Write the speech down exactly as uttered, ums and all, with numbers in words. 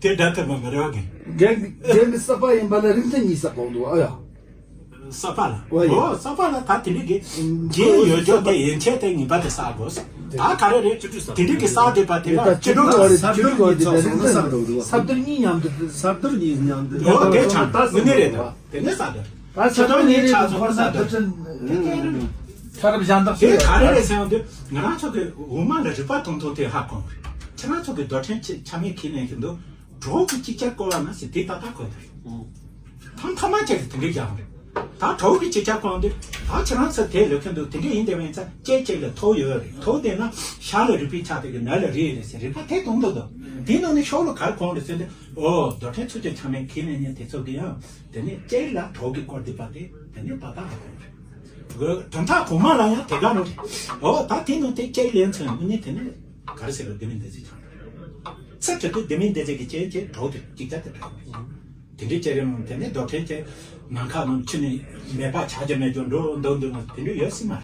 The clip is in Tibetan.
དེ་འདྲ་ཐུབ་པ་མི་རེད་བ་གི། རྒན་རྒན་གྱི་བསགས་པ་ཡིན་པ་ལ་རིགས་མཐུན་གཉིས་བསགས་དགོས་འདུག་ཨ་ཡ། བསགས་པ་ལ། ཨོ་ཡ། ཨོ་བསགས་པ་ལ་ད་དེ་འདྲ་གི། རྒྱན་ཡོད་རྒྱུ་དེ་ཡན་ཆད་དེ་ངེས་པར་དུ་བསགས་དགོས། ད་ག་རེ་རེད། དེ་འདྲ་གི་བསགས་བསྡད་པ་དེ་ལ་ད་སྤྱི་སྤྱི་སྒྲོ་སྒྲོ་གོ་རེད། སྤྱི་སྒྲོ་གོ་རེད། དེ་རིགས་མཐུན་ས་འགྲོ་འདུག་ས་བསྡུར་གཉིས་མཉམ་དུ། ས་བསྡུར་གཉིས་མཉམ་དུ། ཨོ་དེ་ཆགས་དངོས་གནས་རེད། ད་དེ་ནས་ས་བསྡུར། ད་ས་བསྡུར་གཉིས་ཆགས་སོང་ན་ས་བསྡུར། ཁྱད་རབ་གཞན་དག་དེ་ག་རེ་རེད་ཟེར་ཡོང་དུས་ང་རང་ཚོ་གི་འོ་མ་ལ་རིག་པ་ཐུང་ཐུང་དེ་ཧ་གོ་རེད། ཁྱེད་རང་ཚོ་གི་རྡོར་ཕྲེང་ཆ་མེད་ཁས་ལེན་གྱི་འདུག་གྲོགས་ཀྱི་ཅིག་ཅར་བཀོལ་བ་ན་ཟེར་དེ་ཏག་ཏག་གོ་དེ་རེད། ཐམ་ཐ་མ་ཅིག་གི་དེ་འདྲའི་རྒྱག་རེད། ད་གྲོགས་ཀྱི་ཅིག་ཅར་བཀོལ་འདི་ད་ཁྱེད་རང་ཚོ་དེ་ལོས་མཁན་འདུག་དེ་འདྲའི་ཡིན་དེ་བས་ཚ་ཅེ་ཅིག་ལ་ཐོག་ཡོད་རེད། ཐོག་དེ་ན་ཤ་ལ་རིག་པའི་ཆ་དེ་གི་ན་ལ་རིག་རེད་ཟེར་རིག་པ་དེ་གཏོང་འདུག་དོ། དེ་ནང་ནས་ཤོག་ལ་གར་གོང་རེད་ཟེར་ཏེ། ཨོ་རྡོར་ཕྲེང་ཚོ་ཅིག་ཆ་མེད་ཁས་ལེན་མཁན་དེ་ཚོ་གི་ཡང་དེ་ནས་ཅེ་ལ་གྲོགས་ཀྱི་སྐོར་འདི་པ་དེ་དེ་ནས་ཏག་ཏག་ལ་གོང་རེད། དོན་དག་གོང་མ་ལ་ཡང་དེ་ག་རུ་རེད། ཨོ་ད་དེ་ནང་དེ་ཅེ་ལེན་ཚོན་དངོས་གནས་དེ་ནས་ག་རེ་ཟེར་རོ་དེ་མིན་དེ་ཚོ་ཆ་མེད། ཚེ་དེ་དུས་དེ་མིན་དེ་ཚོ་གི་ཅེ་ཅེ་གྲོགས་དེ་ཅིག་ཅར་དེ་གྲོགས་དེ་འདྲའི་ཅེ་རེད་མོ། དེ་ནས་རྡོར་ཕྲེང་ཅེ་ནམ་མཁའ་ནང་ཆུ་ནས་མེད་པ་ཆགས་ཀྱི་མེད་ཀྱང་འགྲོ་འདུག་འདུག་ན་དེ་འདྲ་ཡོད་སྲིད་མ་རེད།